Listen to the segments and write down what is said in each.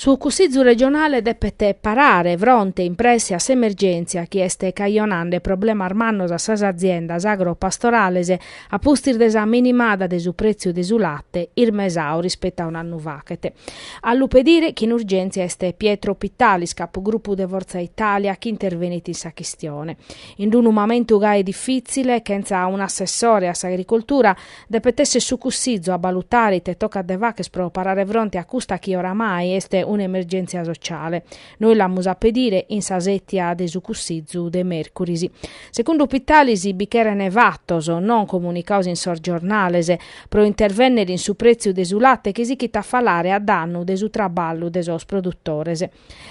Su Cussizu regionale depet parare fronte in presse a s'emergèntzia chi est cajonande problemas mannos a sas aziendas agropastorales a pustis de sa minimada de su prètziu de su late ismesadu rispetu a un'annu faghet. A lu pedire chin urgèntzia est Pietro Pittalis, capugrupu de Forza Italia chi intervenit in sa chistione. In unu mamentu gai difìtzile, chentza un'assessore a s'agricoltura, Depet esser su Cussizu a balutare ite tocat de fagher pro parare fronte a custa chi oramai est un'emergèntzia sociale. Nois l'amus a pedire in sa sètia de su Cussizu de mèrcuris. Segundu Pittalis bi cheren fatos, non comunicados in sos giornales, pro intervènnere in su prètziu de su late chi sighit a falare a dannu de su traballu de sos produtores.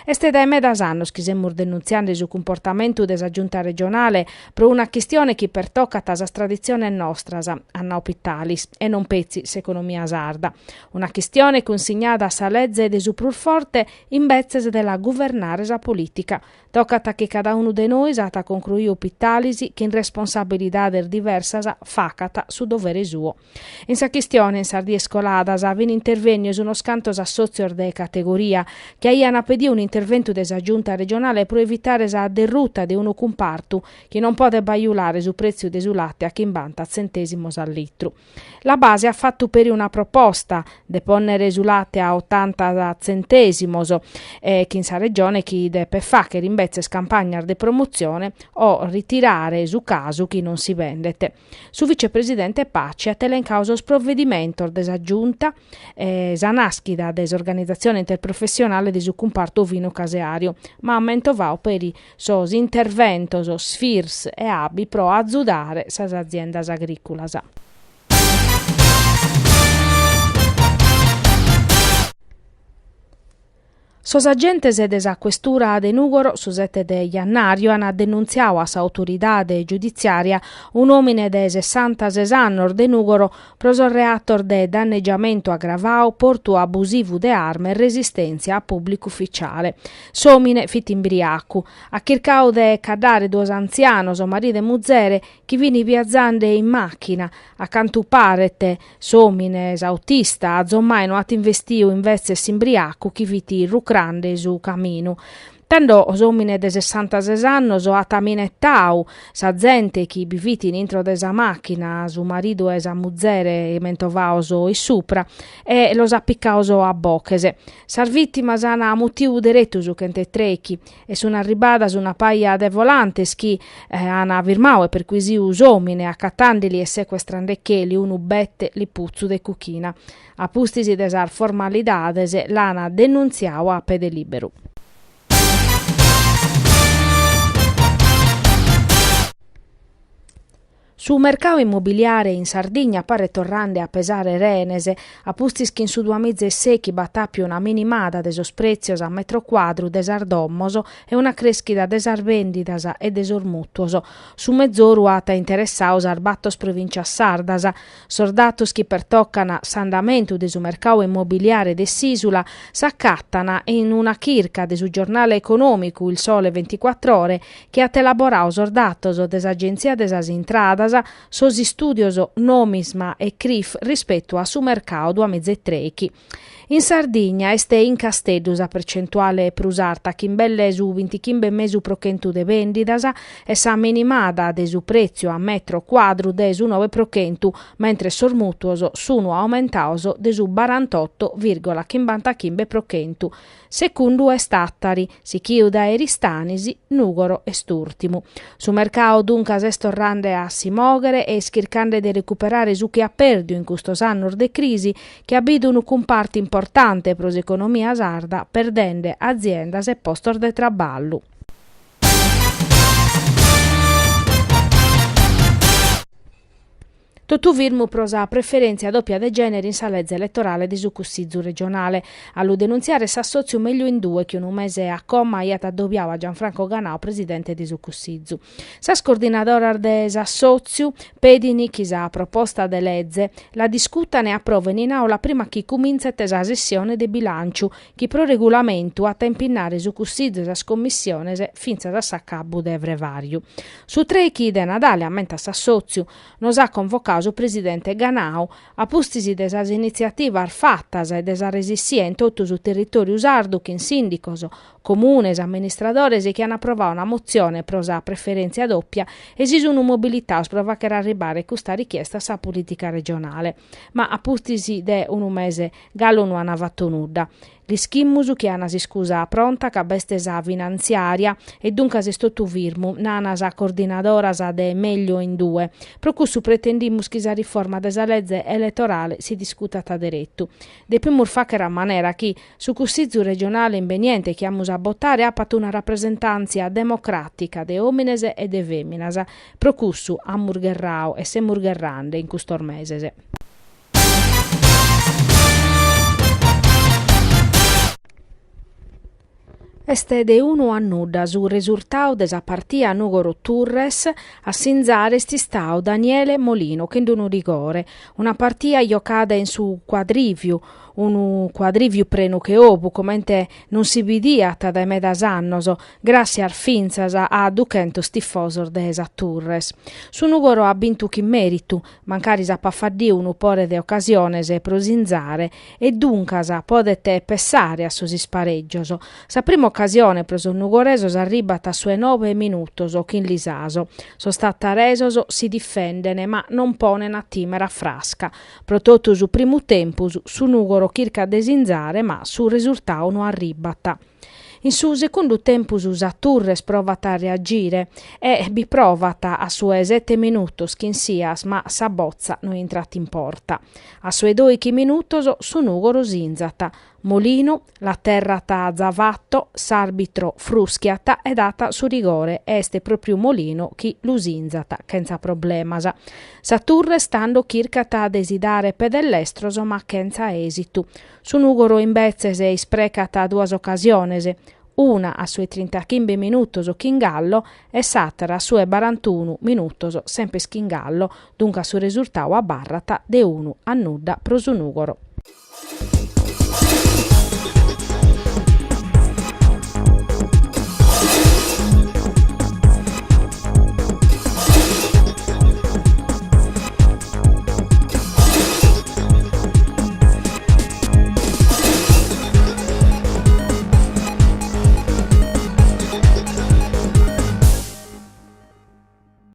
Est dae medas annos chi semus denuntziende su cumportamentu de sa Giunta regionale pro una chistione chi pertocat sas traditziones nostras, at nau Pittalis, e non petzi s'economia sarda. Una chistione cunsignada a sa leze de su prus forte imbetzes de la guvernare sa polìtica. Tocat chi cada unu de nois, at concruiu Pittalis, chin responsabilidades diversas facat su dovere suo. In sa chistione, in sas dies coladas, fin intervènnios unos cantos assòtzios de categoria chi aiant pediu un'interventu de sa Giunta regionale pro evitare sa derruta de unu cumpartu chi non podet bajulare su prètziu de su late a chimbanta tzentèsimos a litru. La Base at fatu peri una proposta de pònnere su late a otanta tzentèsimos e chin sa Regione chi depet fàghere imbetzes campagnas de promotzione o ritirare su casu chi non si bendet. Su vicepresidente Paci at elencadu sos provedimentos de sa Giunta e sa nàschida de s'organizatzione interprofessionale de su cumpartu ovino-caseàriu, ma at mentovadu peri sos interventos Sfirs e Abi pro azudare sas aziendas agrìculas. Sos agentes de sa Questura de Nùgoro su sete de jannàriu ant denuntziadu a s'autoridade giuditziària un'òmine de sessantases annos de Nùgoro pro sos reatos de dannegiamentu agravadu, portu abusivu de arma e resistèntzia a pùblicu uficiale. S'òmine fit imbriacu. At chircadu de caddare duos antzianos, maridu e muzere, chi fint viazende in màchina. A cantu paret, S'òmine, s'autista, azommai no at investiu invetzes s'imbriacu chi fit rucrande su caminu. Tando s'òmine de sessantases annos at minetau sa zente chi bi fit in intro de sa màchina, su maridu e sa muzere mentovados issupra, e los at picados a boches. Sas vìtimas an mutiu deretu su chent'e trèichi e sun arribadas una paja de volantes chi an firmau e perquisiu s'òmine acatandeli e secuestrandecheli unu bete liputzu de cuchina. A pustis de sas formalidades l'an denuntziau a pede lìberu. Su mercau immobiliare in Sardigna paret torrande a pesare renes, a pustis chi in su duamiza e sèichi b'at àpiu una minimada de sos prètzios a metro cuadru de sas domos e una crèschida de sas bèndidas e de sos mùtuos. Su mezoru at interessadu sas bator provìntzias sardas. Sos datos chi pertocan s'andamentu de su mercau immobiliare de s'ìsula s'acatan in una chirca de su giornale econòmicu Il Sole 24 Ore chi at elaboradu sos datos de s'Agentzia de sas Intradas, sos istùdios Nomisma e Crif rispetu a su mercadu duamiza e trèichi. In Sardigna est in Casteddu sa percentuale prus arta chin belle su bintichimbe e mesu pro chentu de bèndidas e sa minimada de su prètziu a metro cuadru de su noe pro chentu, mentres sos mùtuos sunu aumentados de su barantoto vìrgola chimbantachimbe pro chentu. Secundu est Tàtari, sichiu dae Aristanis, Nùgoro est ùrtimu. Su mercadu duncas est torrande a si mòghere e est chircande de recuperare su chi at pèrdiu in custos annos de crisi chi at bidu unu cumpartu importante pro s'economia sarda perdende aziendas e postos de traballu. Totu firmu pro sa preferèntzia dòpia de gènere in sa leze eletorale de su Cussizu regionale. A lu denuntziare est s'assòtziu Meglio in Due chi unu mese a como aiat addobiadu a Gianfranco Ganau presidente de su Cussizu. Sas coordinadoras de s'assòtziu pedin chi sa proposta de leze la discutan e aproven in àula prima chi cumintzet sa sessione de bilànciu chi pro regulamentu at a impinnare su Cussizu e sas commissiones fintzas a s'acabu de frevàriu. Su trèichi de Nadale, ammentat s'assòtziu, nos at convocadu. naradu su presidente Ganau, a pustis de sas initziativas fatas e de sa resissia in totu su territòriu sardu chin sìndicos, comunes, amministradores chi an aprovadu una motzione pro sa preferèntzia dòpia e si sun mobilitados pro fàghere arribare custa richiesta a sa polìtica regionale. Ma a pustis de unu mese galu no an fatu nudda. L'ischimus chi an s'iscusa pronta ca b'est sa finantziària e duncas est totu firmu, nan sas coordinadoras de Meglio in Due. Pro cussu pretendimus chi sa riforma de sa leze eletorale si discutat deretu. Depimus fàghere a manera chi su Cussizu regionale imbeniente chi amus a botare apat una rapresentàntzia democràtica de òmines e de fèminas. Pro cussu amus gherradu e semus gherrende in custos meses. Est de unu a nudda su resurtadu de sa partia Nùgoro-Turres, a sinzare est istadu Daniele Molino chin unu rigore, una partia jocada in su cuadrìviu, unu cuadrìviu prenu che obu comente non si bidiat dae medas annos, gràssias fintzas a duchentos tifosos de sa Turres. Su Nùgoro at bintu chin mèritu, mancari s'apat faddiu unu pore de ocasiones pro sinzare e duncas podet pessare a sos isparègios. Sa prima ocasione pro sos nugoresos arribat a su 'e nobe minutos chin Lisaso. Sos tataresos si difenden ma non ponen a timere a Frasca. Pro totu su primu tempus su Nùgoro chircat de sinzare ma su resurtadu no arribat. In su segundu tempus sa Turres provat a reagire e bi provat a su 'e sete minutos chin Sias ma sa botza no intrat in porta. A su 'e doichi minutos su Nùgoro sinzat, Molinu l'aterrat Zavatto, s'arbitro frùschiat e dat su rigore e est pròpriu Molino chi lu sinzat chentza problemas. Sa Turres tando chircat de si dare pedes lestros ma chentza èsitu. Su Nùgoro imbetzes isprecat duas ocasiones, una a su 'e trintachimbe minutos chin Gallo e s'àtera a su 'e barantunu minutos semper chin Gallo, duncas su resurtadu abarrat de unu a nudda pro su Nùgoro.